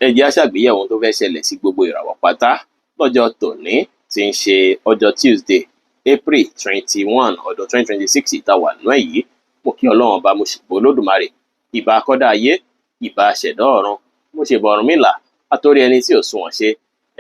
Ẹ jẹ́ á ṣàgbéyẹ̀wò ohun tó fẹ́ ṣẹlẹ̀ sí gbogbo ìràwọ̀ pátá lọ́jọ́ tòní, tí ń ṣe ọjọ́ Tuesday, April 21, ọdún 2026 tá a wà nú ẹ̀ yìí. Mo kí Ọlọ́run Ọba, mo ṣèbà Olódùmarè, ìbà akọ́dá ayé, ìbà aṣẹ̀dá ọ̀run, mo ṣèbà Ọ̀rúnmìlà, atórí ẹni tí ò sunwọ̀n ṣe,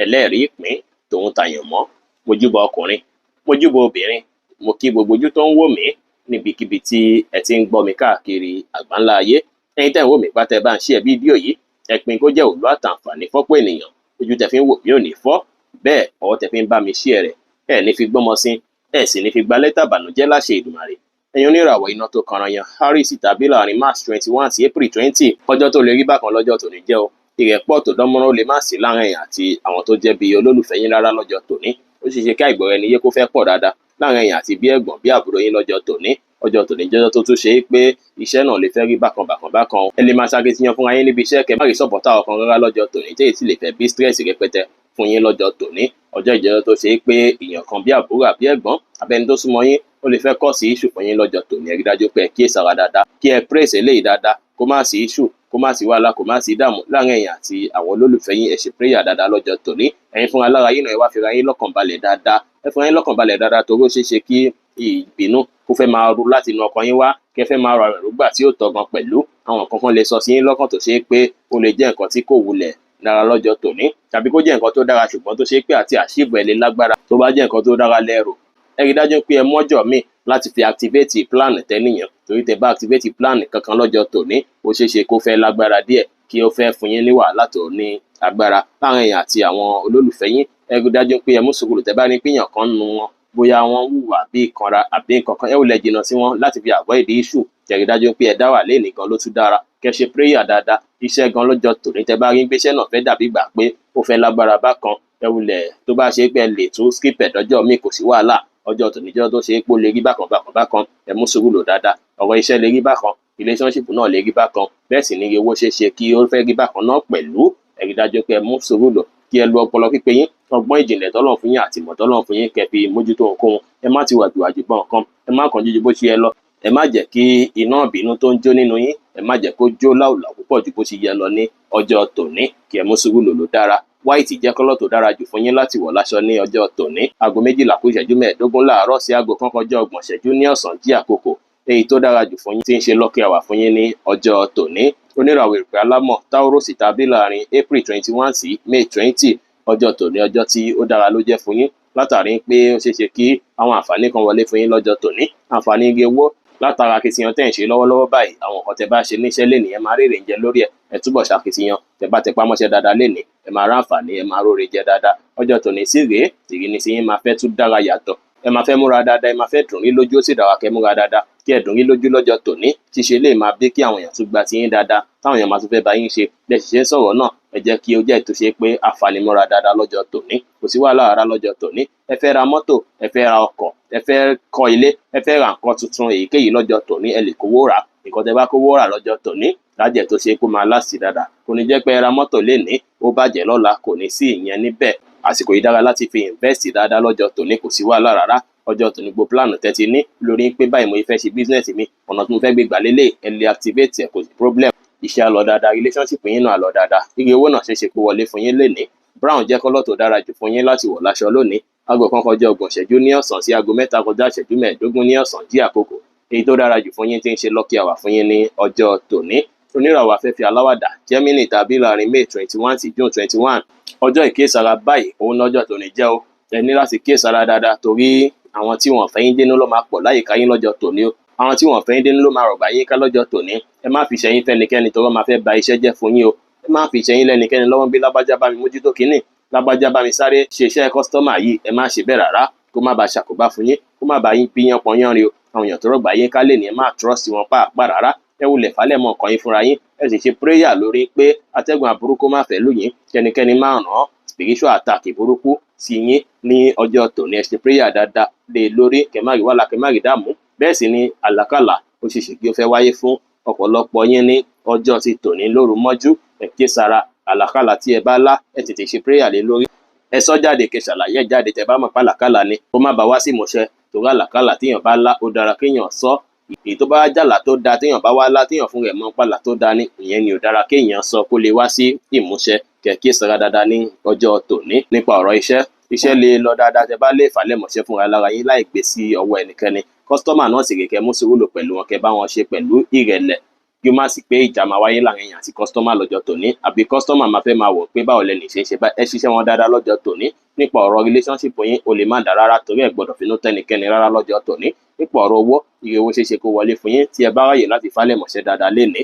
ẹlẹ́rìí ìpín tòun tàyànmọ́. Mo júbà ọkùnrin, mo júbà obìnrin, mo kí gbogbo ojú tó ń wò mí níbikíbi tí ẹ ti ń gbọ́ mi káàkiri àgbáńlá ayé. Ẹ̀yin tẹ́ ń wò mí pátá, ẹ bá ń share fídíò yìí, ẹ pín kó jẹ́ òlú àtàǹfààní fọ́pọ̀ ènìyàn. Ojú tẹ́ fi ń wò mí ò ní fọ́, bẹ́ẹ̀ ọwọ́ tẹ́ fi ń bá mi share rẹ̀, ẹ ní fi gbọ́mọ sí, ẹ sì ní fi gba lẹ́tà ìbànújẹ́ láṣẹ Èdùmàrè. Ẹ̀yin oníràwọ̀ iná tó kanranyan, Aries tàbí láàrin March 21 sí April 20, ọjọ́ tó lè rí bákan lọ́jọ́ tòní jẹ́ o. Ìrẹ́pọ̀ tó dánmọ́rán ó lè má sí láàrin ẹ̀yin àti àwọn tó jẹ́ bí olólùfẹ́ yín rárá lọ́jọ́ tòní. Ó sì ṣe kí àìgbọ́ra ẹni yé kó fẹ́ pọ̀ dáadáa láàrin ẹ̀yin àti bí ẹ̀gbọ́n bí àbúrò yín lọ́jọ́ tòní. Ọjọ́ tòní jẹ́jọ́ tó tún ṣe é pé iṣẹ́ náà lè fẹ́ rí bákan bákan bákan. Ẹ lè máa ṣakitiyan fúnra yín níbi iṣẹ́, kẹ́ má rí supporter ọkàn rárá lọ́jọ́ tòní, tí èyí sì lè fẹ́ bí stress rẹpẹtẹ fún yín lọ́jọ́ tòní. Ọjọ́ ìjẹ́jọ́ tó ṣe é pé èèyàn kan bí àbúrò àbí ẹ̀gbọ́n abẹ́ni tó súnmọ́ yín ó lè fẹ́ cause issue fún yín lọ́jọ́ tòní. Ẹ rí dájú pé ẹ kíyèsára dáadáa, kí ẹ praise eléyìí dáadáa, kó má sí issue, kó má sí wàhálà, kó má sí ìdààmú láàrin ẹ̀yin àti àwọn olólùfẹ́ yín. Ẹ ṣe prayer dáadáa lọ́jọ́ tòní. Ẹ̀yin fúnra lára yín náà, ẹ wá fira yín lọ́kàn balẹ̀ dáadáa, ẹ fúnra yín lọ́kàn balẹ̀ dáadáa, torí ó ṣeé ṣe kí ìbínú kó fẹ́ máa ru láti inú ọkàn yín wá, kẹ́ fẹ́ máa rọ èrògbà tí ó tọ́ gan pẹ̀lú. Àwọn nǹkan kan lè sọ sí yín lọ́kàn tó ṣe é pé ó lè jẹ́ nǹkan tí kò wulẹ̀ dára lọ́jọ́ tòní, tàbí kó jẹ́ nǹkan tó dára ṣùgbọ́n tó ṣe é pé àti achieve ẹ̀ lè lágbára. Tó bá jẹ́ nǹkan tó dára lẹ́rù, ẹ rí dájú pé ẹ mọ́jọ́ míì láti fi activate plan tẹ́nìyàn, torí tẹ́ bá activate plan kankan lọ́jọ́ tòní, ó ṣeé ṣe kó fẹ́ lágbára díẹ̀, kí ó fẹ́ fún yín ní wàhálà tó ní agbára láàrin ẹ̀yin àti àwọn olólùfẹ́ yín. Ẹ rí dájú pé ẹ mú sùúrù. Tẹ́ bá ní pé èèyàn kan nu wọn, bóyá wọ́n hùwà bí ìkanra àbí nǹkan kan, ẹ ò lè jìnnà sí wọn láti fi avoid issue. Ẹ rí dájú pé ẹ dá wà lénìí gan ló tún dára, kẹ́ ṣe prayer dáadáa. Iṣẹ́ gan lọ́jọ́ tòní, tẹ́ bá rí gbéṣẹ́ náà fẹ́ dàbí ìgbà pé ó fẹ́ lágbára bákan, ẹ wulẹ̀ tó bá ṣe pé ẹ lè tún skip ẹ̀ dọ́jọ́ míì, kò sí wàhálà. Ọjọ́ tòní jọ́ tó ṣe é pé ó lè rí bákan bákan bákan, ẹ mú sùúrù lò dáadáa. Ọ̀rọ̀ iṣẹ́ lè rí bákan, relationship náà lè rí bákan, bẹ́ẹ̀ sì ni owó ṣeé ṣe kí ó fẹ́ rí bákan náà pẹ̀lú. Ẹ rí dájú pé ẹ mú sùúrù lò, kí ẹ lo ọpọlọ pípé yín, ọgbọ́n ìjìnlẹ̀ tọ́lọ́run fún yín àti ìmọ̀ tọ́lọ́run fún yín, kẹ́ fi mójútó ohunkóhun. Ẹ má ti wàjúwàjù bọ́ nǹkan, ẹ má kánjú ju bó ṣe yẹ lọ. Ẹ má jẹ́ kí iná ìbínú tó ń jó nínú yín, ẹ má jẹ́ kó jó láùlàù púpọ̀ ju bó ṣe yẹ lọ ní ọjọ́ tòní. Kí ẹ mú sùúrù lò ló dára. White jẹ́ colour tó dára jù fún yín láti wọ̀ láṣọ ní ọjọ́ tòní. Aago 11 kù ìṣẹ́jú 15 láàárọ̀ sí aago 1 kọjá 30 ìṣẹ́jú ní ọ̀sán jí àkókò èyí tó dára jù fún yín, tí ń ṣe lucky hour fún yín ní ọjọ́ tòní. Oníràwọ̀ ìpè alámọ̀, Taurus tàbí láàrin April 21 sí May 20, ọjọ́ tòní, ọjọ́ tí ó dára ló jẹ́ fún yín, látàrí pé ó ṣeé ṣe kí àwọn àǹfààní kan wọlé fún yín lọ́jọ́ tòní, àǹfààní igi owó látara akitiyan tẹ́ ń ṣe lọ́wọ́lọ́wọ́ báyìí. Àwọn nǹkan tẹ́ bá ṣe níṣẹ́ lénìí, ẹ máa rèrè ń jẹ lórí ẹ̀. Ẹ túbọ̀ ṣàkitiyan. Tẹ́ bá tẹpá mọ́ṣẹ́ dáadáa lénìí, ẹ máa ráǹfààní, ẹ máa róore jẹ dáadáa. Ọjọ́ tòní sì rèé, ìrínisí yín máa fẹ́ tún dára yàtọ̀, ẹ máa fẹ́ múra dáadáa, ẹ máa fẹ́ dùn rí lójú. Ó sì dára kẹ́ múra dáadáa, kí ẹ dùn rí lójú lọ́jọ́ tòní. Ṣíṣe lè máa bí kí àwọn èèyàn tún gba tiyín dáadáa, táwọn èèyàn máa tún fẹ́ bá yín ṣe. Bẹ́ẹ̀ sì ṣe ń sọ̀rọ̀ náà, ẹ jẹ́ kí ó jẹ́ ètò ṣe pé àfanimọ́ra dáadáa lọ́jọ́ tòní. Kò sí wàhálà rárá lọ́jọ́ tòní. Ẹ fẹ́ ra mọ́tò, ẹ fẹ́ ra ọkọ̀, ẹ fẹ́ kọ́ ilé, ẹ fẹ́ ra nǹkan tuntun èyíkéyìí lọ́jọ́ tòní, ẹ lè kówó rà. Nǹkan tẹ́ bá kówó rà lọ́jọ́ tòní lájẹ̀ tó ṣe kó máa last dáadáa. Kò ní jẹ́ pé ẹ ra mọ́tò lénìí, ó bàjẹ́ lọ́la, kò ní sí ìyẹn níbẹ̀. Àsìkò yìí dára láti fi invest dáadáa lọ́jọ́ tòní, kò sí wàhálà rárá. Ọjọ́ tòní, gbogbo plan tẹ́ ti ní lórí pé báyìí mo fẹ́ ṣe business mi, ọ̀nà tí mo fẹ́ gbé gbà lélẹ̀, ẹ lè activate ẹ̀, kò sí problem. Iṣẹ́ á lọ dáadáa, relationship yín náà á lọ dáadáa, ire owó náà ṣeé ṣe kó wọlé fún yín lénìí. Brown jẹ́ colour tó dára jù fún yín láti wọ̀ láṣọ lónìí. Aago 1 kọjá 30 ìṣẹ́jú ní ọ̀sán sí aago 3 kọjá ìṣẹ́jú 15 ní ọ̀sán jí àkókò èyí tó dára jù fún yín, tí ń ṣe lucky hour fún yín ní ọjọ́ tòní. Oníràwọ̀ afẹ́fẹ́ aláwàdà, Gemini tàbí láàrin May 21 sí June 21, ọjọ́ ìkíyèsára báyìí òun lọ́jọ́ tòní jẹ́ o. Ẹ ní láti kíyèsára dáadáa, torí àwọn tí wọ́n fẹ́ yín dénú ló máa pọ̀ láyìíká yín lọ́jọ́ tòní o. Àwọn tí wọ́n fẹ́ yín dénú ló máa rọ̀gbà yín ká lọ́jọ́ tòní. Ẹ má fi iṣẹ́ yín fẹ́nikẹ́ni, torí wọ́n máa fẹ́ ba iṣẹ́ jẹ́ fún yín o. Ẹ má fi iṣẹ́ yín lẹ́nikẹ́ni lọ́wọ́ bí lágbájá bá mi mójútó kínní, lágbájá bá mi sáré ṣe iṣẹ́ customer yìí. Ẹ má ṣe bẹ́ẹ̀ rárá, kó má ba ṣàkóbá fún yín, kó má ba yín bí yán pọn yánrin o. Àwọn èèyàn tó rọ̀gbà yín ká lè ní, ẹ má trust wọn pàápàá rárá. Ẹ wulẹ̀ falẹ̀ mọ́ nǹkan yín fúnra yín, ẹ sì ṣe prayer lórí pé atẹ́gùn aburú kó má fẹ́ lù yín, kẹ́nikẹ́ni má ràn spiritual attack burúkú sí yín ní ọjọ́ tòní. Ẹ ṣe prayer dáadáa lé lórí, kẹ́ má rí wàhálà, kẹ́ má rí dààmú. Bẹ́ẹ̀ sì ni àlàkàlà ó ṣe ṣe kí ó fẹ́ wáyé fún ọ̀pọ̀lọpọ̀ yín ní ọjọ́ ti tòní lóru mọ́jú. Ẹ kíyèsára. Àlàkàlà tí ẹ bá lá, ẹ tètè ṣe prayer lé lórí, ẹ sọ jáde, kẹ́ ṣàlàyé ẹ jáde tẹ́ bá mọ̀ pàlàkàlà ni, kó má bàa wá sí ìmúṣẹ, torí àlàkàlà téèyàn bá lá, ó dára kéèyàn sọ. Èyí tó bá jàlá tó da téèyàn bá wá lá, téèyàn fún rẹ̀ mọ̀ pàlà tó da ni, ìyẹn ni ò dára kéèyàn sọ kó lè wá sí ìmúṣẹ. Kẹ́ kíyèsára dáadáa ní ọjọ́ tòní. Nípa ọ̀rọ̀ iṣẹ́, iṣẹ́ lè lọ dáadáa tẹ́ bá lè falẹ̀mọṣẹ́ fúnra lára yín láì gbé sí ọwọ́ ẹnikẹ́ni. Customer náà sì rè, kẹ́ mú sùúrù lò pẹ̀lú wọn, kẹ́ bá wọn ṣe pẹ̀lú ìrẹ̀lẹ̀, kí ó má sì pé ìjà máa wáyé láàrin èèyàn àti customer lọ́jọ́ tòní, àbí customer máa fẹ́ máa wò pé báwo lẹni ṣe ń ṣe bá ẹ ṣiṣẹ́ wọn dáadáa lọ́jọ́ tòní. Nípa ọ̀rọ̀ relationship yín, ó lè má dá rárá torí ẹ gbọ́dọ̀ finú tẹ́nikẹ́ni rárá lọ́jọ́ tòní. Nípa ọ̀rọ̀ owó, iye owó ṣeéṣe kó wọlé fún yín tí ẹ bá ráyè láti falẹ̀mọṣẹ́ dáadáa lénìí.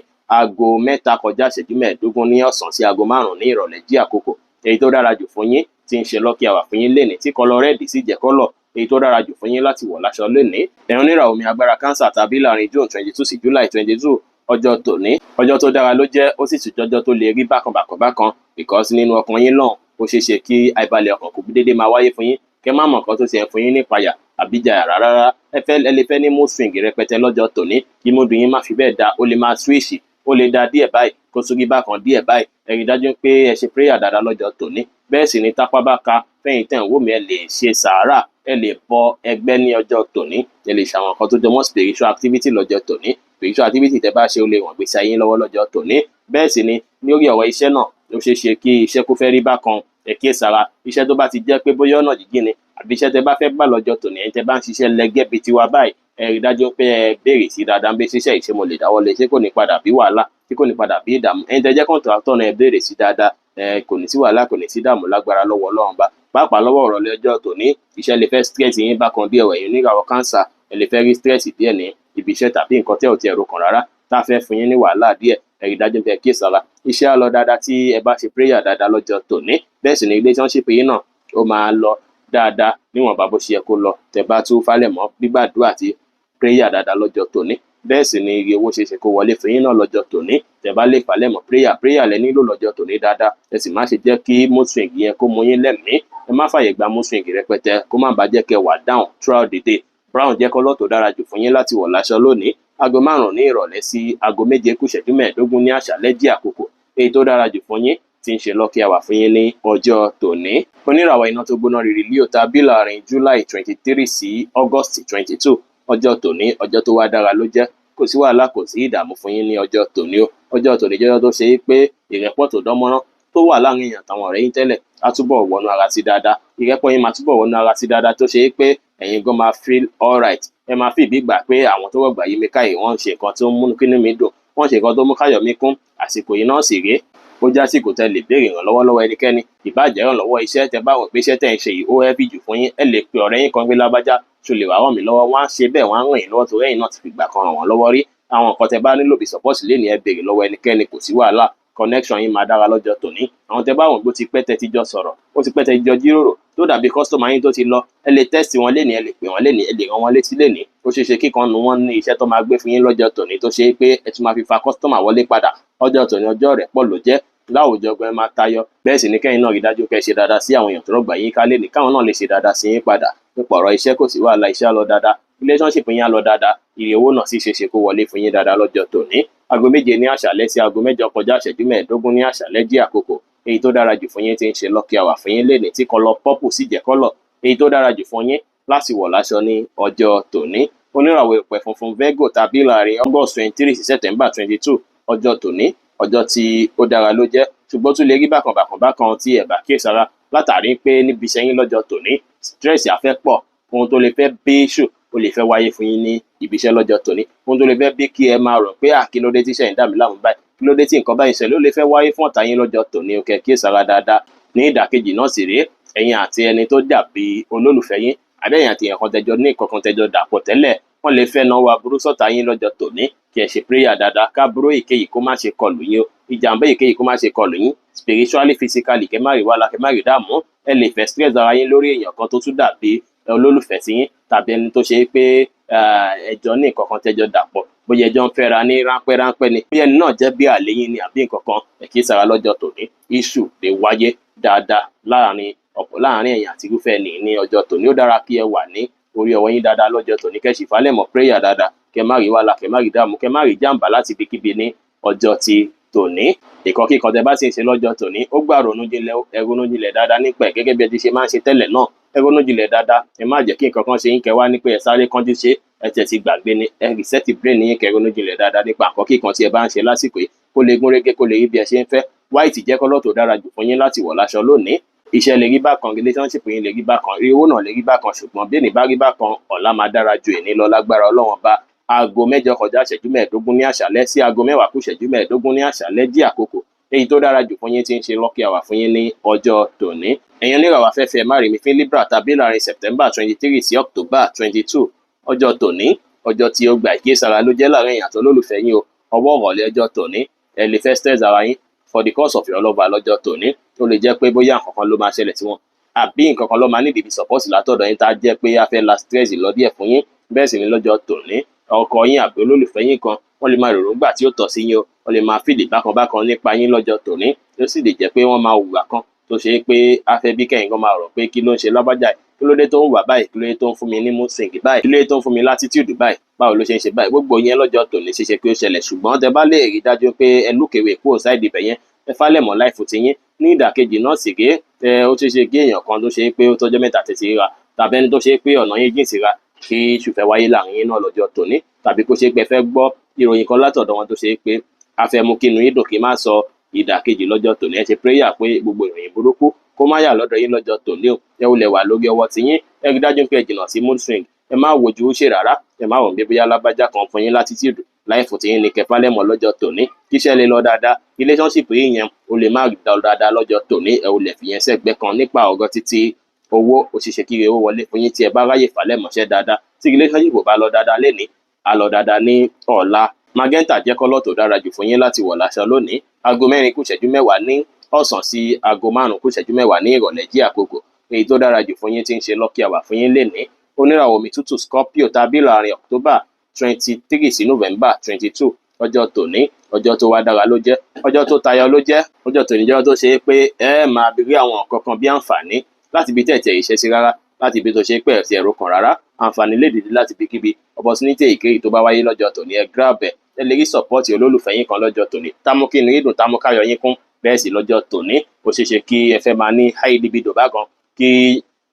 3:25 ní ọ̀sán sí 5:00 ní ìrọ̀lẹ́ jí àkókò. Èyí tó dára jù fún yín tí ń ṣe lucky hour fún yín lénìí, tí colour red sì jẹ́ colour èyí tó dára jù fún yín láti wọ̀ láṣọ lénìí. Ẹ̀yin oníràwọ̀ omi agbára Cancer tàbí láàrin June 22 sí July 22, ọjọ́ tòní, ọjọ́ tó dára ló jẹ́, ó sì tún jọjọ́ tó lè rí bákan bákan bákan, because nínú ọkàn yín náà, ó ṣeé ṣe kí àìbalẹ̀ ọkàn kò déédéé máa wáyé fún yín, kẹ́ má mọ̀ nǹkan tó ti ẹ̀ fún yín nípayà àbíjà rárá. Ẹ fẹ́, ẹ lè fẹ́ ní mood swing rẹpẹtẹ lọ́jọ́ tòní, kí mood yín má fi bẹ́ẹ̀ da. Ó lè máa switch, ó lè da díẹ̀ báyìí, kó tún rí bákan díẹ̀ báyìí. Ẹ rí dájú pé ẹ ṣe prayer dáadáa lọ́jọ́ tòní. Bẹ́ẹ̀ sì ni tápá bá ka fẹ́yìn tẹ̀ ń wò mí, ẹ lè ṣe sàárà, ẹ lè bọ ẹgbẹ́ ní ọjọ́ tòní, ẹ lè ṣàwọn nǹkan tó jọmọ́ spiritual activity lọ́jọ́ tòní. Spiritual activity tẹ́ bá ṣe, ó lè ràn gbèsè ayé lọ́wọ́ lọ́jọ́ tòní. Bẹ́ẹ̀ sì ni lórí ọ̀rọ̀ iṣẹ́ náà, ó ṣeé ṣe kí iṣẹ́ kó fẹ́ rí bákan. Ẹ kíyèsára, iṣẹ́ tó bá ti jẹ́ pé bóyá ọ̀nà jíjìn ni àbí iṣẹ́ tẹ́ bá fẹ́ gbà lọ́jọ́ tòní, ẹ̀yin tẹ́ bá ń ṣiṣẹ́ lẹ́gẹ́ bíi tiwa báyìí, ẹ rí dájú pé ẹ béèrè sí dáadáa bí ṣiṣẹ́ yìí, ṣé mo lè dáwọ́ lé, ṣé kò ní padà bí wàhálà, ṣé kò ní padà bí ìdààmú. Ẹ̀yin tẹ́ jẹ́ contractor náà, ẹ béèrè sí dáadáa. Ẹ kò ní sí wàhálà, kò ní sí ìdààmú lágbára lọ́wọ́ Ọlọ́run bá. Pàápàá lọ́wọ́ ọ̀rọ̀ ọjọ́ tòní, iṣẹ́ lè fẹ́ stress yín bákan díẹ̀. Ẹ̀yin oníràwọ̀ Cancer, ẹ lè fẹ́ rí stress díẹ̀ ní ibi iṣẹ́ tàbí nǹkan tẹ́ ò tiẹ̀ ro kàn rárá tá a fẹ́ fún yín ní wàhálà díẹ̀. Ẹ rí dájú pé ẹ kíyèsára. Iṣẹ́ á lọ dáadáa tí ẹ bá ṣe prayer dáadáa lọ́jọ́ tòní. Bẹ́ẹ̀ sì ni relationship yín náà, ó máa lọ dáadáa níwọ̀nba bó ṣe yẹ kó lọ tẹ́ bá tún falẹ̀ mọ́ gbígbàdúrà àti prayer dáadáa lọ́jọ́ tòní. Bẹ́ẹ̀ sì ni iye owó ṣeéṣe kó wọlé fún yín náà lọ́jọ́ tòní tẹ́ bá lè falẹ̀ mọ́ prayer. Prayer lẹ nílò lọ́jọ́ tòní dáadáa. Ẹ sì má ṣe jẹ́ kí mood swing yẹn kó mú yín lẹ́mìí. Ẹ má fàyè gba mood swing rẹpẹtẹ, kó má bàa jẹ́ kẹ́ wà down throughout the day. Brown jẹ́ colour tó dára jù fún yín láti wọ̀ láṣọ lónìí. 5:00 ní ìrọ̀lẹ́ sí 6:45 ní àṣálẹ́ jí àkókò. Èyí tó dára jù fún yín tí ń ṣe lucky hour fún yín ní ọjọ́ tòní. Oníràwọ̀ iná tó gbóná rírì Leo tàbí láàrin July 23 sí August 22, ọjọ́ tòní, ọjọ́ tó wá dára ló jẹ́. Kò sí wàhálà, kò sí ìdààmú fún yín ní ọjọ́ tòní o. Ọjọ́ tòní jẹ́ ọjọ́ tó ṣe é pé ìrẹ́pọ̀ tó dán mọ́rán tó wà láàrin èèyàn àtàwọn ọ̀rẹ́ yín tẹ́lẹ̀ á túbọ̀ wọnú ara sí dáadáa. Ìrẹ́pọ̀ yín máa túbọ̀ wọnú ara sí dáadáa, tó ṣe é pé ẹ̀yin gan máa feel alright. Ẹ máa fi ìbí gbà pé àwọn tó rọ̀gbà yí mi káyìí, wọ́n ń ṣe nǹkan tó ń mú kínú mi dùn, wọ́n ń ṣe nǹkan tó mú káyọ̀ mi kún. Àsìkò yìí náà sì rèé, ó jásìkò tẹ́ lè béèrè ìrànlọ́wọ́ lọ́wọ́ ẹnikẹ́ni, ìbáà jẹ́ ìrànlọ́wọ́ iṣẹ́. Tẹ́ bá rò pé iṣẹ́ tẹ́ ń ṣe yìí ó heavy jù fún yín, ẹ lè pe ọ̀rẹ́ yín kan pé, "Lágbájá, ṣo lè wá ràn mí lọ́wọ́?" Wọ́n á ṣe bẹ́ẹ̀, wọ́n á ràn yín lọ́wọ́ torí ẹ̀yin náà ti fìgbà kan ràn wọ́n lọ́wọ́ rí. Àwọn nǹkan tẹ́ bá nílò bí support lénìí, ẹ béèrè lọ́wọ́ ẹnikẹ́ni, kò sí wàhálà. Connection yín máa dára lọ́jọ́ tòní. Àwọn tẹ́ bá rò pé ó ti pẹ́ tẹ́ ti jọ sọ̀rọ̀, ó ti pẹ́ tẹ́ ti jọ jíròrò, tó dàbí customer yín tó ti lọ, ẹ lè text wọn lénìí, ẹ lè pè wọ́n lénìí, ẹ lè rán wọn létí lénìí. Ó ṣeé ṣe kíkan nu wọn ní iṣẹ́ tó máa gbé fún yín lọ́jọ́ tòní, tó ṣe é pé ẹ tún máa fi fa customer wọlé padà. Ọjọ́ tòní, ọjọ́ rẹ̀ pọ̀ ló jẹ́ láwùjọ gan, ẹ máa tayọ. Bẹ́ẹ̀ sì ni kẹ́yìn náà rí dájú kẹ́ ṣe dáadáa sí àwọn èèyàn tó rọ̀gbà yín ká lénìí, káwọn náà lè ṣe dáadáa sí yín padà. Nípa ọ̀rọ̀ iṣẹ́, kò sí wàhálà, iṣẹ́ á lọ dáadáa, relationship yín á lọ dáadáa, ire owó náà sì ṣeé ṣe kó wọlé fún yín dáadáa lọ́jọ́ tòní. 7:00 ní àṣálẹ́ sí 7:38 ní àṣálẹ́ jí àkókò. Èyí tó dára jù fún yín tí ń ṣe lucky hour fún yín lénìí, tí colour purple sì jẹ́ colour èyí tó dára jù fún yín láti wọ̀ láṣọ ní ọjọ́ tòní. Oníràwọ̀ ìpẹ́ funfun Virgo tàbí láàrin August 23 sí September 22, ọjọ́ tòní, ọjọ́ tí ó dára ló jẹ́, ṣùgbọ́n tún lè rí bákan bákan bákan tí ẹ bá kíyèsára, látàrí pé níbi iṣẹ́ yín lọ́jọ́ tòní, stress á fẹ́ pọ̀. Ohun tó lè fẹ́ bí issue, ó lè fẹ́ wáyé fún yín ní ibi iṣẹ́ lọ́jọ́ tòní. Ohun tó lè fẹ́ bí kí ẹ máa rò pé, "À, kí ló dé tí iṣẹ́ yìí ń dà mí láàmú báyìí? Kí ló dé tí nǹkan báyìí ṣẹlẹ̀?" ó lè fẹ́ wáyé fún ọ̀tá yín lọ́jọ́ tòní o. Kẹ́ kíyèsára dáadáa. Ní ìdàkejì náà sì rèé, ẹ̀yin àti ẹni tó dàbí olólùfẹ́ yín, àbí ẹ̀yin àti èèyàn kan tẹjọ ní nǹkan kan tẹjọ dàpọ̀ tẹ́lẹ̀, wọ́n lè fẹ́ náwó aburú sọ́tá yín lọ́jọ́ tòní. Kí ẹ ṣe prayer dáadáa, káburú èyíkéyìí kó má ṣe kọlù yín o, ìjàmbá èyíkéyìí kó má ṣe kọlù yín, spiritually, physically, kẹ́ má rí wàhálà, kẹ́ má rí dààmú. Ẹ lè fẹ́ stress ara yín lórí èèyàn kan tó tún dàbí olólùfẹ́ sí yín, tàbí ẹni tó ṣe é pé ẹjọ́ ní nǹkan kan tẹ́jọ dàpọ̀, bóyá ẹjọ́ ń fẹ́ra ní ráńpẹ́ ráńpẹ́ ni, bóyá ẹni náà jẹ́ bí àlè yín ni àbí nǹkan kan. Ẹ kíyèsára lọ́jọ́ tòní, issue lè wáyé dáadáa láàrin ọ̀pọ̀, láàrin ẹ̀yin àti irúfẹ́ ẹni ní ọjọ́ tòní. Ó dára kí ẹ wà ní orí ọwọ́ yín dáadáa lọ́jọ́ tòní, kẹ́ sì falẹ̀mọ́ prayer dáadáa, kẹ́ má rí wàhálà, kẹ́ má rí dààmú, kẹ́ má rí jàǹbá láti ibikíbi ní ọjọ́ ti tòní. Ìkọ̀kíkan tẹ́ bá sì ń ṣe lọ́jọ́ tòní, ó gbà ronú jinlẹ̀. Ẹ ronú jinlẹ̀ dáadáa nípa ẹ̀, gẹ́gẹ́ bí ẹ ti ṣe máa ń ṣe tẹ́lẹ̀ náà. Ẹ ronú jinlẹ̀ dáadáa. Ẹ má jẹ́ kí nǹkan kan ṣe yín kẹ́ wá ní pé ẹ sáré kánjú ṣe, ẹ tẹ̀ ti gbàgbé ni. Ẹ reset brain yín, kẹ́ ronú jinlẹ̀ dáadáa nípa nǹkan kíkan tí ẹ bá ń ṣe lásìkò yìí, kó lè gún régé, kó lè rí bí ẹ ṣe ń fẹ́. White jẹ́ colour tó dára jù fún yín láti wọ̀ láṣọ lónìí. Iṣẹ́ lè rí bákan, relationship yín lè rí bákan, owó náà lè rí bákan, ṣùgbọ́n bí èní bá rí bákan, ọ̀la máa dára ju èní lọ lágbára Ọlọ́run Ọba. Aago 8 kọjá ìṣẹ́jú 15 ní àṣálẹ́ sí aago 10 kù ìṣẹ́jú 15 ní àṣálẹ́ dí àkókò èyí tó dára jù fún yín tí ń ṣe lucky hour fún yín ní ọjọ́ tòní. Ẹ̀yin oníràwọ̀ afẹ́fẹ́ márìmí fín Libra tàbí láàrin September 23 sí October 22, ọjọ́ tòní, ọjọ́ tí ó gba ìkíyèsára ló jẹ́ láàrin èèyàn àtolólùfẹ́ yín o. Ọwọ́ ọ̀rọ̀lẹ́ ọjọ́ tòní, ẹ lè fẹ́ stress ara yín for the cause of your lover lọ́jọ́ tòní. Ó lè jẹ́ pé bóyá nǹkan kan ló máa ṣẹlẹ̀ sí wọn, àbí nǹkan kan ló máa nídìí bí support látọ̀dọ̀ yín tá jẹ́ pé a fẹ́ la stress lọ díẹ̀ fún yín. Bẹ́ẹ̀ sì ni lọ́jọ́ tòní, ọkọ yín àbí olólùfẹ́ yín kan, wọ́n lè máa ròróngbà tí ó tọ́ sí yín o, wọ́n lè máa feel bákan bákan nípa yín lọ́jọ́ tòní. Ó sì lè jẹ́ pé wọ́n máa hùwà kan tó ṣe é pé a fẹ́ bí kẹ́yìn kan máa rò pé kí ló ń ṣe lágbájá yìí, kí ló dé tó ń wà báyìí, kí ló dé tó ń fún mi ní mood swing báyìí, kí ló dé tó ń fún mi latitude báyìí, báwo ló ṣe ń ṣe báyìí. Gbogbo yẹn lọ́jọ́ tòní ṣeéṣe pé ó ṣẹlẹ̀, ṣùgbọ́n tẹ bá lè rí dájú pé ẹ lúkèwé kúrò side ibẹ̀ yẹn, ẹ falẹ̀ mọ́ life ti yín. Ní ìdàkejì náà sì rèé, ẹ ó ṣeé ṣe kí èèyàn kan tó ṣe pé ó tọ́jọ́ mẹ́ta tẹ̀sí ríra, tàbí ẹni tó ṣe pé ọ̀nà yín jìn síra, kí ṣùfẹ́ wáyé láàrin yín náà lọ́jọ́ tòní, tàbí kó ṣe pé ẹ fẹ́ gbọ́ ìròyìn kan látọ̀dọ̀ wọn tó ṣe pé a fẹ́ mú kí inú yín dùn. Kí má sọ ìdàkejì lọ́jọ́ tòní, ẹ ṣe prayer pé gbogbo ìròyìn burúkú kó má yà lọ́dọ̀ yín lọ́jọ́ tòní o. Ẹ wulẹ̀ wà lórí ọwọ́ ti yín, ẹ rí dájú pé ẹ jìnnà sí mood swing, ẹ má wojú ó ṣe rárá, ẹ má wọ̀ bí bóyá lágbájá kan fún yín latitude. Life tí yín ní kẹfà lẹ́mọ̀ lọ́jọ́ tòní, kíṣẹ́ lè lọ dáadáa. Relationship yín yẹn ó lè má lọ dáadáa lọ́jọ́ tòní, ẹ ò lè fi yẹn sẹ́gbẹ́ kan. Nípa ọ̀rọ̀ títí owó, òṣìṣẹ́ kiri owó wọlé fún yín tí ẹ bá ráyè falẹ̀ mọ́ṣẹ́ dáadáa. Tí relationship ò bá lọ dáadáa lénìí, á lọ dáadáa ní ọ̀la. Magenta jẹ́ colour tó dára jù fún yín láti wọ̀ láṣọ lónìí. Aago 4 kù ìṣẹ́jú 10 ní ọ̀sán sí aago 5 kù ìṣẹ́jú 10 ní ìrọ̀lẹ́ jí àkókò èyí tó dára jù fún yín tí ń ṣe lucky hour fún yín lénìí. Oníràwọ̀ omi tútù Scorpio tàbí láàrin October 23 sí November 22, ọjọ́ tòní, ọjọ́ tó wá dára ló jẹ́, ọjọ́ tó tayọ ló jẹ́. Ọjọ́ tòní jẹ́ ọjọ́ tó ṣe é pé ẹ máa rí àwọn nǹkan kan bí àǹfààní láti ibi tẹ̀tẹ̀ ìṣe sí rárá, láti ibi tó ṣe pé ẹ̀sìn ẹ̀rọ kan rárá. Àǹfààní lè dìde láti ibikíbi. Opportunity èyíkéyìí tó bá wáyé lọ́jọ́ tòní, ẹ grab ẹ̀. Ẹ lè rí support olólùfẹ́ yín kan lọ́jọ́ tòní támú kí inú yín dùn, támú káyọ̀ yín kún. Bẹ́ẹ̀ sì lọ́jọ́ tòní, ó ṣeé ṣe kí ẹ fẹ́ máa ní high libido bákan, kí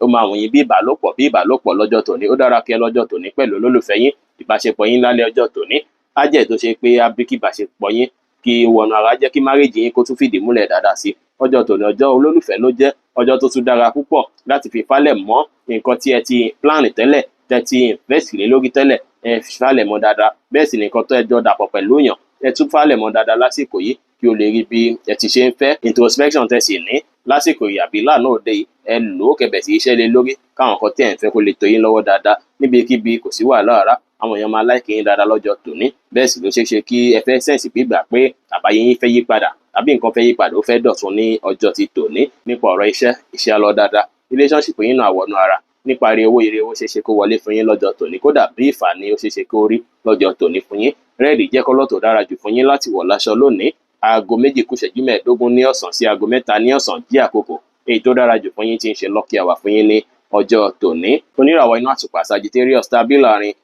ó máa wùn yín bí ìbálòpọ̀ lọ́jọ́ tòní. Ó dára kí ẹ lọ́jọ́ tòní pẹ̀lú olólùfẹ́ yín. Ìbáṣepọ̀ yín lálẹ́ ọjọ́ tòní á jẹ́ tó ṣe pé á bí kí ìbáṣepọ̀ yín kí wọnú ara, jẹ́ kí marriage yín kó tún fìdí múlẹ̀ dáadáa sí. Ọjọ́ tòní, ọjọ́ olólùfẹ́ ló jẹ́, ọjọ́ tó tún dára púpọ̀ láti fi falẹ̀ mọ́ nǹkan tí ẹ ti plan tẹ́lẹ̀, tẹ́ ti invest lé lórí tẹ́lẹ̀. Ẹ falẹ̀ mọ́ dáadáa. Bẹ́ẹ̀ sì ni nǹkan tó ẹ jọ dàpọ̀ pẹ̀lú yàn, ẹ tún falẹ̀ mọ́ dáadáa lásìkò yìí kí o lè rí bí ẹ ti ṣe ń fẹ́. Introspection tẹ́ sì ní lásìkò yìí àbí lánàá òde yìí, ẹ lò ó kẹbẹ̀ sí iṣẹ́ lé lórí, káwọn nǹkan tí ẹ̀ ń fẹ́ kó lè tó yín lọ́wọ́ dáadáa. Níbikíbi, kò sí wàhálà rárá, àwọn èèyàn máa like yín dáadáa lọ́jọ́ tòní. Bẹ́ẹ̀ sì ló ṣeé ṣe kí ẹ fẹ́ sense gbígbà pé àbáyé yín fẹ́ yí padà, tàbí nǹkan fẹ́ yí padà, ó fẹ́ dọ̀tun ní ọjọ́ ti tòní. Nípa ọ̀rọ̀ iṣẹ́, iṣẹ́ á lọ dáadáa, relationship yín náà wọnú ara. Nípa ire owó, ire owó ṣeéṣe kó wọlé fún yín lọ́jọ́ tòní, kódà bí ìfà ni ó ṣeéṣe kó rí lọ́jọ́ tòní fún yín. Red jẹ́ colour tó dára jù fún yín láti wọ̀ láṣọ lónìí. Aago 2 kù ìṣẹ́jú 15 ní ọ̀sán sí aago 3 ní ọ̀sán jí àkókò èyí tó dára jù fún yín tí ń ṣe lucky hour fún yín ní ọjọ́ tòní. Oníràwọ̀ iná àtùpà Sagittarius tàbí láàrin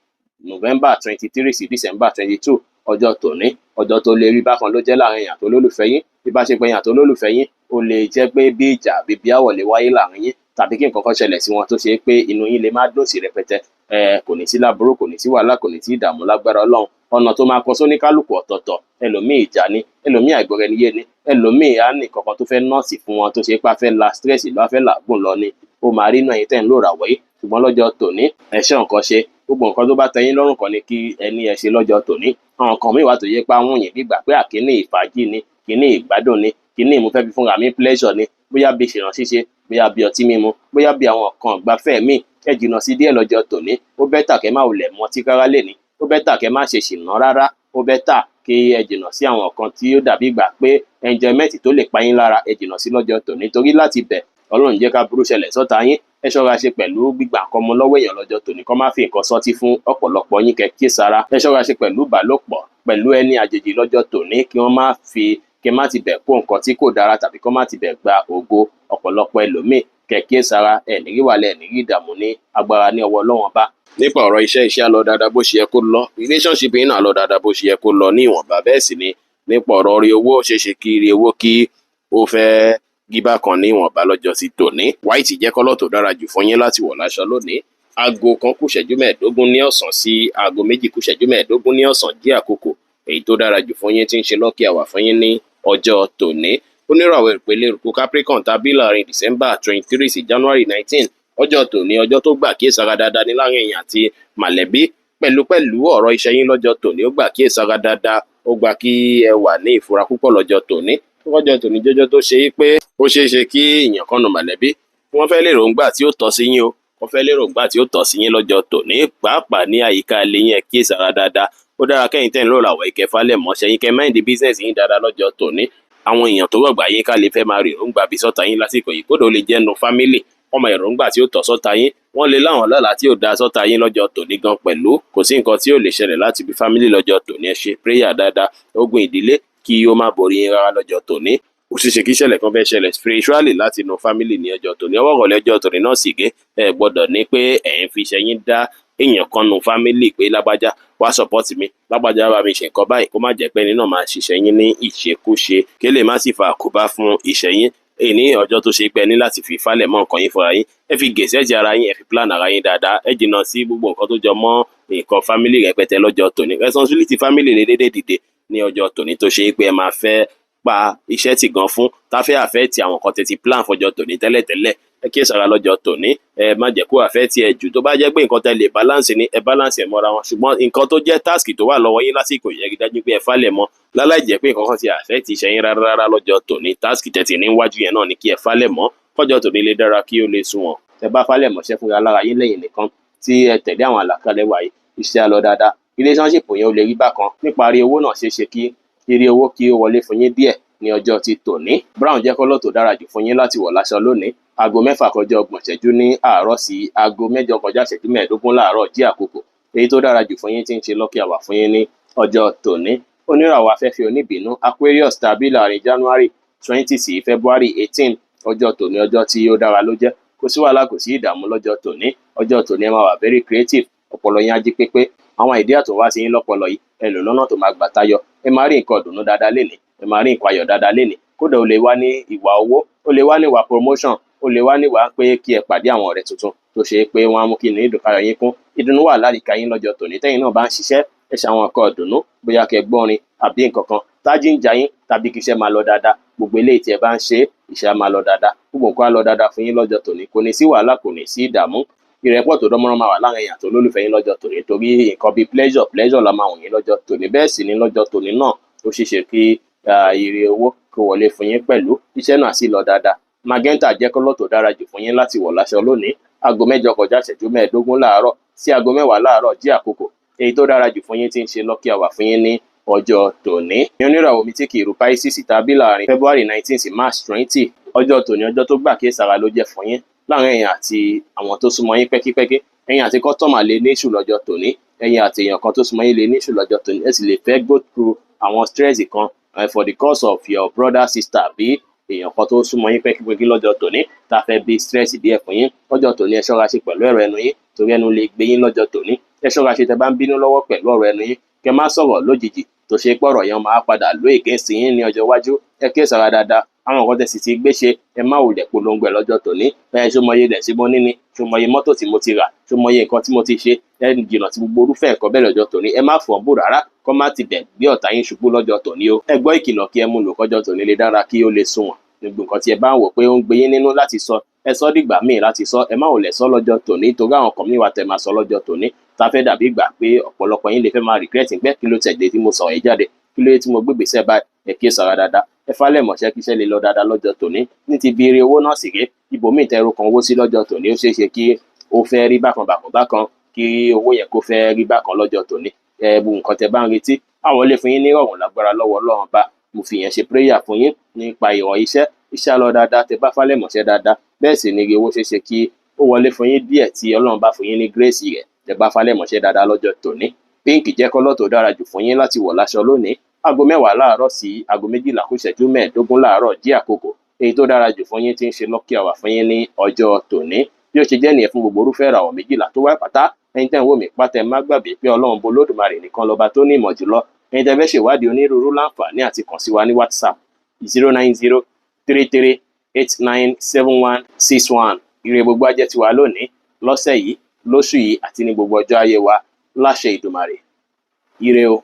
November 23 sí December 22, ọjọ́ tòní, ọjọ́ tó lè rí bákan ló jẹ́ láàrin èèyàn tó lólùfẹ́ yín. Ìbáṣepọ̀ èèyàn tó lólùfẹ́ yín, ó lè jẹ́ pé bí ìjà àbí bí àwọ̀ lè wáyé láàrin yín, tàbí kí nǹkan kan ṣẹlẹ̀ sí wọn tó ṣe pé inú yín lè má dùn sí rẹpẹtẹ. Ẹ kò ní sí láburú, kò ní sí wàhálà, kò ní sí ìdààmú lágbára Ọlọ́run. Ọ̀nà tó máa kọ sóníkálùkù ọ̀tọ̀ọ̀tọ̀. Ẹlòmíì ìjà ni, ẹlòmíì àìgbọ́ra-ẹni-yé ni, ẹlòmíì á ní nǹkan kan tó fẹ́ nurse fún wọn tó ṣe pé a fẹ́ la stress lọ, a fẹ́ làágùn lọ ni ó máa rí náà ẹ̀yin tẹ́ ń lò ràwọ̀ yìí. Ṣùgbọ́n lọ́jọ́ tòní, ẹ ṣọ́ nǹkan ṣe. Gbogbo nǹkan tó bá tẹ́ yín lọ́rùn kan ni kí ẹni ẹ ṣe lọ́jọ́ tòní. Àwọn nǹkan míì wà tó yẹ pé àwọn yìí gbígbà pé àkíní ìfàájì ni, kíní ìgbádùn ni, kíní mo fẹ́ fi fúnra mi pleasure ni, bóyá bí ìṣìnà ṣíṣe, bóyá bí ọtí mímu, bóyá bí àwọn nǹkan ìgbafẹ́ míì, ẹ jìnnà sí díẹ̀ lọ́jọ́ tòní. Ó better kẹ́ má wulẹ̀ mọtí rárá lénìí, ó better kẹ́ má ṣe ṣìnà rárá, ó better kí ẹ jìnnà sí àwọn nǹkan tí ó dàbí ìgbà pé enjoyment tó lè pa yín lára, ẹ jìnnà sí lọ́jọ́ tòní, torí láti bẹ̀ Ọlọ́run jẹ́ ká burú ṣẹlẹ̀ sọ́ta yín. Ẹ ṣọ́ra ṣe pẹ̀lú gbígbà nǹkan mọ́ lọ́wọ́ èèyàn lọ́jọ́ tòní, kọ́ má fi nǹkan sọtí fún ọ̀pọ̀lọpọ̀ yín, kẹ́ kíyèsára. Ẹ ṣọ́ra ṣe pẹ̀lú ìbálòpọ̀ pẹ̀lú ẹni àjèjì lọ́jọ́ tòní, kí wọ́n má fi kí má ti bẹ̀ kó nǹkan tí kò dára, tàbí kọ́ má ti bẹ̀ gba ògo ọ̀pọ̀lọpọ̀ ẹlòmíì, kẹ́ kíyèsára. Ẹ̀ ní rí wàhálà, ẹ̀ ní rí ìdààmú ní agbára ní ọwọ́ Ọlọ́run Ọba. Nípa ọ̀rọ̀ iṣẹ́, iṣẹ́ á lọ dáadáa bó ṣe yẹ kó lọ, relationship yín náà lọ dáadáa bó ṣe yẹ kó lọ ní ìwọ̀nba. Bẹ́ẹ̀ sì ni nípa ọ̀rọ̀ orí owó, ó ṣeé ṣe kí ire owó kí ó fẹ́ gíbá kan ní ìwọ̀nba lọ́jọ́ sí tòní. White jẹ́ colour tó dára jù fún yín láti wọ̀ láṣọ lónìí. Aago 1 kù ìṣẹ́jú 15 ní ọ̀sán sí aago 2 kù ìṣẹ́jú 15 ní ọ̀sán jí àkókò èyí tó dára jù fún yín tí ń ṣe lucky hour fún yín ní ọjọ́ tòní. Oníràwọ̀ ìpele eruku Capricorn tàbí láàrin December 23 sí January 19, ọjọ́ tòní ọjọ́ tó gbà kíyèsára dáadáa ní láàrin ẹ̀yin àti mọ̀lẹ́bí. Pẹ̀lúpẹ̀lú ọ̀rọ̀ iṣẹ́ yín lọ́jọ́ tòní ó gbà kíyèsára dáadáa, ó gbà kí ẹ wà ní ìfura púpọ̀ lọ́jọ́ tòní. Lọ́jọ́ tòní jọjọ́ tó ṣe é pé ó ṣeé ṣe kí èèyàn kan nù mọ̀lẹ́bí wọ́n fẹ́ lérògbà tí ó tọ́ sí yín o, wọ́n fẹ́ lérògbà tí ó tọ́ sí yín lọ́jọ́ tòní, pàápàá ní àyíká ilé yín, ẹ kíyèsára dáadáa. Ó dára kẹ́yìn tẹ́ ń lò ràwọ̀ ìkẹfà lẹ̀ mọ́ṣẹ́ yín, kẹ́ mind business yín dáadáa lọ́jọ́ tòní. Àwọn èèyàn tó rọ̀gbà yín ká lè fẹ́ máa rí èròǹgbà bí sọ́ta yín lásìkò yìí, kódà ó lè jẹ́ nu family wọ́n mọ èròǹgbà tí ó tọ́ sọ́ta yín, wọ́n lè láwọn lọ́la tí ò da sọ́ta yín lọ́jọ́ tòní gan pẹ̀lú. Kò sí nǹkan tí ò lè ṣẹlẹ̀ láti bí family lọ́jọ́ tòní. Ẹ ṣe prayer dáadáa, ogun ìdílé kí ó má borí yín rárá lọ́jọ́ tòní. Ó ṣeé ṣe kí ìṣẹ̀lẹ̀ kan fẹ́ ṣẹlẹ̀ spiritually láti inú family ní ọjọ́ tòní. Ọwọ́ ìrọ̀lẹ́ ọjọ́ tòní náà sì gé, ẹ gbọ́dọ̀ ní pé ẹ̀ ń fi iṣẹ́ yín dá èèyàn kan nù family pé lágbájá wá support mi, lágbájá bá mi ṣe nǹkan báyìí, kó má jẹ́ pé ẹni náà máa ṣiṣẹ́ yín ní ìṣekúṣe, kí lè má sì fa àkóbá fún iṣẹ́ yín. Èyí ní ọjọ́ tó ṣe pé ẹ ní láti fi falẹ̀ mọ́ nǹkan yín fúnra yín. Ẹ fi gẹ̀ẹ́sẹ̀jì ara yín, ẹ fi plan ara yín dáadáa, ẹ jìnnà sí gbogbo nǹkan tó jọ mọ́ nǹkan family rẹpẹtẹ lọ́jọ́ tòní. Responsibility family lè dédé dìde ní ọjọ́ tòní tó ṣe pé ẹ máa fẹ́ pa iṣẹ́ tì gan fún táfẹ́ affect àwọn nǹkan tẹ́ ti plan fọjọ́ tòní tẹ́lẹ̀tẹ́lẹ̀. Ẹ kíyèsára lọ́jọ́ tòní, ẹ má jẹ́ kó affect ẹ jù. Tó bá jẹ́ pé nǹkan tẹ́ lè balance ni, ẹ balance ẹ̀ mọ́ra wọn, ṣùgbọ́n nǹkan tó jẹ́ task tó wà lọ́wọ́ yín lásìkò yẹn, rí dájú pé ẹ falẹ̀ mọ́ láláì jẹ́ pé nǹkan kan ti affect iṣẹ́ yín rárá rárá lọ́jọ́ tòní. Task tẹ́ ti ní wájú yẹn náà ni kí ẹ falẹ̀ mọ́ kọjọ́ tòní lè dára kí ó lè sunwọ̀n. Tẹ́ bá falẹ̀ mọ́ṣẹ́ fúnra lára yín lẹ́yìn nìkan tí ẹ tẹ̀lé àwọn àlàkalẹ̀ wa yìí, iṣẹ́ á lọ dáadáa. Relationship yẹn ó lè rí bákan. Níparí owó náà, ṣeé ṣe kí ire owó kí ó wọlé fún yín díẹ̀ ní ọjọ́ ti tòní. Brown jẹ́ colour tó dára jù fún yín láti wọ̀ láṣọ lónìí. Aago 6:30 ní àárọ̀ sí aago 7:45 láàárọ̀ jí àkókò èyí tó dára jù fún yín tí ń ṣe lucky hour fún yín ní ọjọ́ tòní. Oníràwọ̀ afẹ́fẹ́ oníbínú Aquarius tàbí láàrin January 20 sí February 18, ọjọ́ tòní ọjọ́ tí ó dára ló jẹ́. Kò sí wàhálà, kò sí ìdààmú lọ́jọ́ tòní. Ọjọ́ tòní ẹ máa wà very creative, ọpọlọ yín á jí pépé. Àwọn idea tó wá sí yín lọ́pọlọ yìí, ẹ lò lọ́nà tó máa gbà tayọ. Ẹ máa rí nǹkan ìdùnnú dáadáa lénìí, ẹ máa rí nǹkan ayọ̀ dáadáa lénìí. Kódà ó lè wá ní ìwà owó, ó lè wá ní ìwà promotion, ó lè wá ní ìwà pé kí ẹ pàdé àwọn ọ̀rẹ́ tuntun tó ṣe é pé wọ́n á mú kí inú ìdùnkayọ̀ yín kún. Ìdùnnú wà láyìíká yín lọ́jọ́ tòní. Tẹ́yin náà bá ń ṣiṣẹ́, ẹ ṣe àwọn nǹkan ìdùnnú, bóyá kẹ́ gbọ́rin àbí nǹkan kan tájí ń ja yín, tàbí kí iṣẹ́ máa lọ dáadáa. Gbogbo eléyìí tí ẹ bá ń ṣe, iṣẹ́ á máa lọ dáadáa, gbogbo nǹkan á lọ dáadáa fún yín lọ́jọ́ tòní. Kò ní sí wàhálà, kò ní sí ìdààmú. Ìrẹ́pọ̀ tó dánmọ́rán máa wà láàrin èèyàn àti olólùfẹ́ yín lọ́jọ́ tòní, torí nǹkan bíi pleasure pleasure la máa wù yín lọ́jọ́ tòní. Bẹ́ẹ̀ sì ni lọ́jọ́ tòní náà, ó ṣeé ṣe kí ire owó kó wọlé fún yín pẹ̀lú, iṣẹ́ náà sì lọ dáadáa. Magenta jẹ́ colour tó dára jù fún yín láti wọ̀ láṣọ lónìí. Aago 7:45 láàárọ̀ sí aago 10 láàárọ̀ jí àkókò èyí tó dára jù fún yín tí ń ṣe lucky hour fún yín ní ọjọ́ tòní. Oníràwọ̀ omi tí kì í ru Pisces tàbí láàrin February 19 sí March 20, ọjọ́ tòní ọjọ́ tó gbà kíyèsára ló jẹ́ fún yín láàrin ẹ̀yin àti àwọn tó súnmọ́ yín pẹ́kípẹ́kí. Ẹ̀yin àti customer lè ní issue lọ́jọ́ tòní, ẹ̀yin àti èèyàn kan tó súnmọ́ yín lè ní issue lọ́jọ́ tòní. Ẹ sì lè fẹ́ go through àwọn stress kan for the cause of your brother, sister àbí èèyàn kan tó súnmọ́ yín pẹ́kípẹ́kí lọ́jọ́ tòní tá a fẹ́ bí stress díẹ̀ fún yín lọ́jọ́ tòní. Ẹ ṣọ́ra ṣe pẹ̀lú ẹ̀rọ ẹnu yín, torí ẹnu lè gbé yín lọ́jọ́ tòní. Ẹ ṣọ́ra ṣe tẹ́ bá ń bínú lọ́wọ́ pẹ̀lú ọ̀rọ̀ ẹnu yín, kẹ́ má sọ̀rọ̀ lójijì tó ṣe pé ọ̀rọ̀ yẹn máa padà ló against yín ní ọjọ́ iwájú. Ẹ kíyèsára dáadáa. Àwọn nǹkan tẹ́ sì ti gbé ṣe, ẹ má wulẹ̀ polongo ẹ̀ lọ́jọ́ tòní. Ẹ ṣó mọye ilẹ̀ tí mo ní ni, ṣó mọye mọ́tò tí mo ti rà, ṣó mọye nǹkan tí mo ti ṣe? Ẹ jìnnà sí gbogbo irúfẹ́ nǹkan bẹ́ẹ̀ lọ́jọ́ tòní. Ẹ má fọ́nbù rárá, kọ́ má ti bẹ̀ gbé ọ̀tá yín ṣubú lọ́jọ́ tòní o. Ẹ gbọ́ ìkìlọ̀ kí ẹ mú lò kọjọ́ tòní lè dára kí ó lè sunwọ̀n. Gbogbo nǹkan tí ẹ bá ń wò pé ó ń gbé yín nínú láti sọ, ẹ sọ dìgbà míì láti sọ. Ẹ má wulẹ̀ sọ lọ́jọ́ tòní, torí àwọn kan míì wà tẹ́ máa sọ lọ́jọ́ tòní tá fẹ́ dàbí ìgbà pé ọ̀pọ̀lọpọ̀ yín lè fẹ́ máa regret pé kí ló tẹ̀lé tí mo sọ̀rọ̀ yìí jáde, kí ló dé tí mo gbé ìgbésẹ̀ báyìí. Ẹ kíyèsára dáadáa, ẹ falẹ̀ mọ̀ṣẹ́ kíṣẹ́ lè lọ dáadáa lọ́jọ́ tòní. Ní ti bí eré owó náà sì rèé, ibòmíì tẹ́rù kan owó sí lọ́jọ́ tòní, ó ṣeé ṣe kí ó fẹ́ rí bákan bákan bákan, kí owó yẹn kó fẹ́ rí bákan lọ́jọ́ tòní. Ẹ bu nǹkan tẹ́ bá ń retí, àwọn lè fún yín ní ìrọ̀rùn lágbára lọ́wọ́ Ọlọ́run bá. Mo fi yẹn ṣe prayer fún yín nípa ìrọ̀ iṣẹ́. Iṣẹ́ á lọ dáadáa tẹ́ bá falẹ̀ mọ̀ṣẹ́ dáadáa. Bẹ́ẹ̀ sì ni owó ṣeé ṣe kí ó wọlé fún yín díẹ̀ tí Ọlọ́run bá fún yín ní grace rẹ̀ tẹ́ bá falẹ̀ mọ̀ṣẹ́ dáadáa lọ́jọ́ tòní. Pink jẹ́ colour tó dára jù fún yín láti wọ̀ láṣọ lónìí. Aago 10 láàárọ̀ sí aago 11:45 láàárọ̀ jí àkókò èyí tó dára jù fún yín tí ń ṣe lucky hour fún yín ní ọjọ́ tòní. Bí ó ṣe jẹ́ nìyẹn fún gbogbo irúfẹ́ ìràwọ̀ 12 tó wá pátá. Ẹ̀yin tẹ́ ń wò mí pátá, ẹ má gbàgbé pé Ọlọ́run bo Olódùmarè nìkan lọ́ba tó ní ìmọ̀ jùlọ. Ẹ̀yin tẹ́ fẹ́ ṣèwádìí onírúurú, láǹfààní àti kàn sí wa ní WhatsApp 09033897161. Ire gbogbo á jẹ́ tiwa lónìí, lọ́sẹ̀ yìí, lóṣù yìí àti ní gbogbo ọjọ́ ayé wa láṣẹ Ìdùmarè. Ire o.